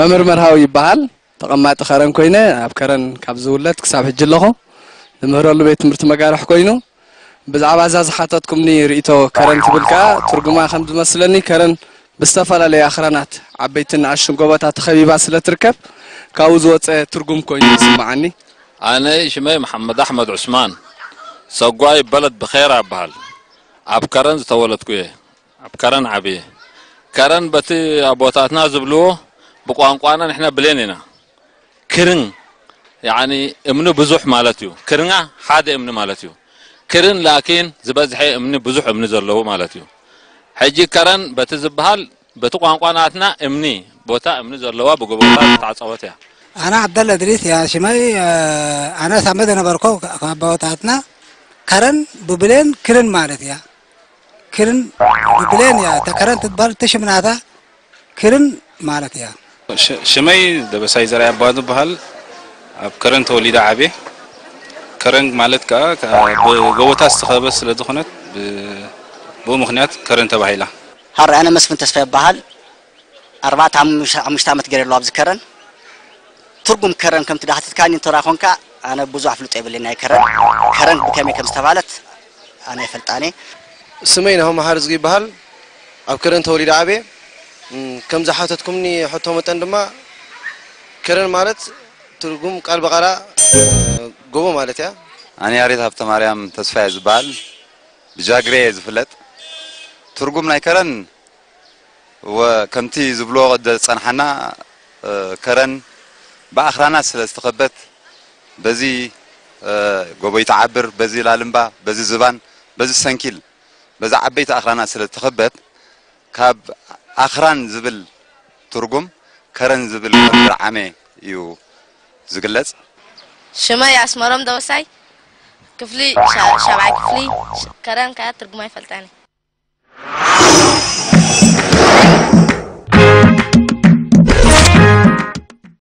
መምህር መርሃዊ ይበሃል። ተቐማጢ ከረን ኮይነ ኣብ ከረን ካብ ዝውለድ ክሳብ ሕጂ ኣለኹ። ዝምህረሉ ቤት ትምህርቲ መጋርሕ ኮይኑ ብዛዕባ እዛ ዝሓተትኩምኒ ርእይቶ ከረን ትብል ከኣ ትርጉማ ከም ዝመስለኒ ከረን ብዝተፈላለየ ኣኽራናት ዓበይትን ንኣሽቱን ጎቦታት ተኸቢባ ስለ ትርከብ ካብኡ ዝወፀ ትርጉም ኮይኑ ይስምዓኒ። ኣነ ሽመይ መሓመድ ኣሕመድ ዑስማን ሰጓይ በለድ ብኼራ እበሃል። ኣብ ከረን ዝተወለድኩ እየ። ኣብ ከረን ዓብየ። ከረን በቲ ኣቦታትና ዝብልዎ ብቋንቋና ንሕና ብሌን ኢና። ክርን ያኒ እምኒ ብዙሕ ማለት እዩ። ክርና ሓደ እምኒ ማለት እዩ። ክርን ላኪን ዝበዝሐ እምኒ ብዙሕ እምኒ ዘለዎ ማለት እዩ። ሕጂ ከረን በቲ ዝበሃል በቲ ቋንቋ ናትና እምኒ ቦታ እምኒ ዘለዋ ብጎቦታት ዝተዓጸወት እያ። ኣነ ዓብደላ እድሪስ እያ ሽመይ። ኣነ ሳመ ዝነበርኮ ካብ ኣቦታትና ከረን ብብሌን ክርን ማለት እያ። ክርን ብብሌን እያ እታ ከረን ትበሃል ትሽምናታ ክርን ማለት እያ። ሽመይ ደበሳይ ዘርኣይ ኣባዱ በሃል ኣብ ከረን ተወሊደ ዓብየ። ከረን ማለት ከዓ ብጎቦታት ዝተኸበበት ስለ ዝኾነት ብኡ ምኽንያት ከረን ተባሂላ። ሃራይ ኣነ መስፍን ተስፋ ይበሃል። ኣርባዕተ ሓሙሽተ ዓመት ገይረ ኣለዎ ኣብዚ ከረን። ትርጉም ከረን ከምቲ ዳሕትትካኒ እንተራ ኮንካ ኣነ ብዙሕ ኣፍልጦ የብለይ ናይ ከረን። ከረን ብከመይ ከም ዝተባለት ኣነ ይፈልጣኒ። ስመይ ናሆ መሓሪ ዝጊ ይበሃል። ኣብ ከረን ተወሊደ ዓብየ። ከም ዝሓተትኩምኒ ሕቶ መጠን ድማ ከረን ማለት ትርጉም ቃል ብቓላ ጎቦ ማለት እያ። ኣነ ያሬድ ሃብተማርያም ተስፋ እየ ዝበሃል። ብጃግሬ እየ ዝፍለጥ። ትርጉም ናይ ከረን ወ ከምቲ ዝብሎ ዝጸንሓና ከረን ብኣኽራናት ስለ ዝተኸበት በዚ ጎቦ ይተዓብር፣ በዚ ላልምባ፣ በዚ ዝባን፣ በዚ ሰንኪል፣ በዚ ዓበይቲ ኣኽራናት ስለ ዝተኸበት ካብ ኣኽራን ዝብል ትርጉም ከረን ዝብል ከም ዝረዓመ እዩ ዝግለጽ። ሽመይ ኣስመሮም ደበሳይ ክፍሊ ሻብዓይ ክፍሊ። ከረን ከኣ ትርጉማ ይፈልጣኒ።